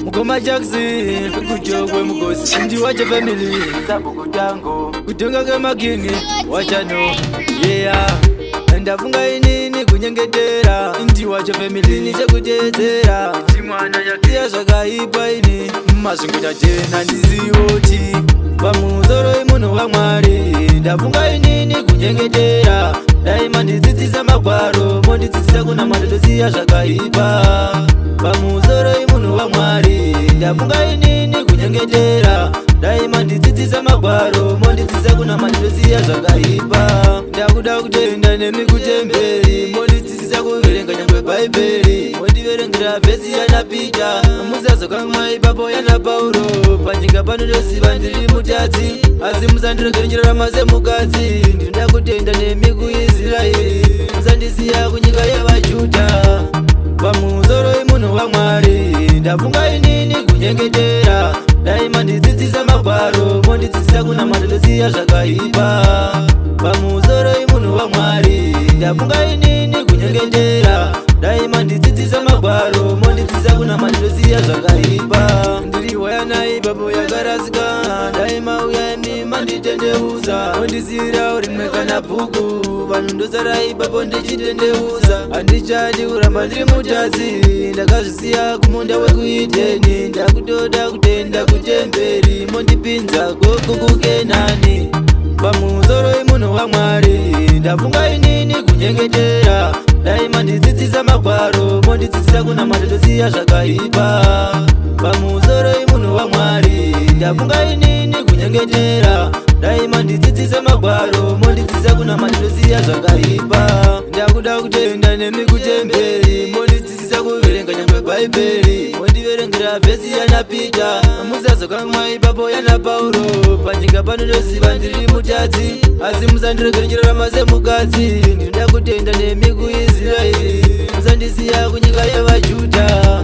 Mukoma Jackson kujogwe mugosi ndi wache family Tsabukutango kutonga kemagingi wachano, yeah. Ndafunga inini kunyengetera ndi wache family nichekutedzera Chimwana chake. Iya, zvakaipa ini Masvingo chachena ndizivoti pamusoro imunhu waMwari. Ndafunga inini kunyengetera, dai mandidzidzisa magwaro, mondidzidzisa kunamata, tosiya zvakaipa. Pamusoro imunhu waMwari. Ndafunga inini kunyengetera, dai mandidzidzisa magwaro, mondidzidzisa kunamata, tosiya zvakaipa. Ndakuda kutenda nemi kutemberi, mondidzidzisa kuverenga nyangwe Bhaibheri, mondiverengera vhesi yana Pita, musazokamwa ipapo yana Pauro. Panyika pano ndoziva ndiri mutadzi, asi musandiregere nchirarama semukadzi. Ndinoda kutenda nemi kuIsraeri, musandisiya kunyika yevaJudha. Pamusoro imunhu waMwari. Ndafunga inini kunyengetera, dai mandidzidzisa magwaro, mondidzidzisa kunamata, tosiya zvakaipa. Pamusoro imunhu waMwari. Ndafunga inini kunyengetera, dai mandidzidzisa magwaro, mondidzidzisa kunamata, tosiya zvakaipa. Ndiri wayana ipapo yakarasika, dai mauya imi manditendeusa, mondisiyirawo rimwe kana bhuku. Vanhu ndosara ipapo ndichitendeusa, handichadi kuramba ndiri mutadzi. Ndakazvisiya kumunda wekuIdheni, ndakutoda kutenda kutemberi, mondipinza gogo kuKenani. Pamusoro imunhu waMwari. Ndafunga inini kunyengetera, dai mandidzidzisa magwaro, mondidzidzisa kunamata, tosiya zvakaipa. Pamusoro imunhu waMwari. Ndafunga inini kunyengetera, dai mandidzidzisa magwaro, mondidzidzisa kunamata, tosiya zvakaipa. Ndakuda kutenda nemi kutemberi, mondidzidzisa kuverenga nyangwe Bhaibheri, mondiverengera vhesi yana Pita, musazokamwa ipapo yana Pauro. Panyika pano ndoziva ndiri mutadzi, asi musandiregere nchirarama semukadzi. Ndinoda kutenda nemi kuIsraeri, musandisiya kunyika yevaJudha.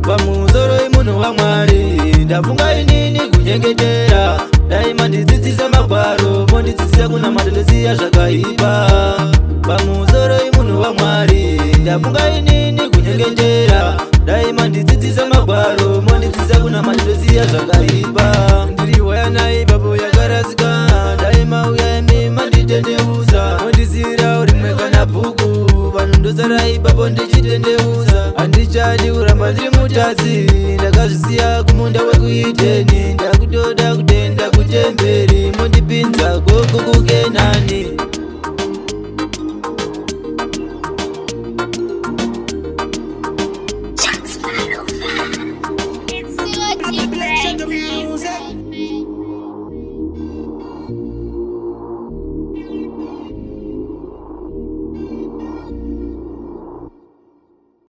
Pamusoro imunhu waMwari. Ndafunga inini kunyengetera, dai mandidzidzisa magwaro, mondidzidzisa kunamata, tosiya zvakaipa. Pamusoro imunhu waMwari. Ndafunga inini kunyengetera, dai mandidzidzisa magwaro, mondidzidzisa kunamata, tosiya zvakaipa. Ndiri wayana ipapo yakarasika, dai mauya imi manditendeusa, mondisiyirawo rimwe kana bhuku. Vanhu ndosara ipapo ndichitendeusa, handichadi kuramba ndiri mutadzi. Ndakazvisiya kumunda wekuIdheni, ndakutoda kutenda kutemberi, mondipinza gogo kuKenani.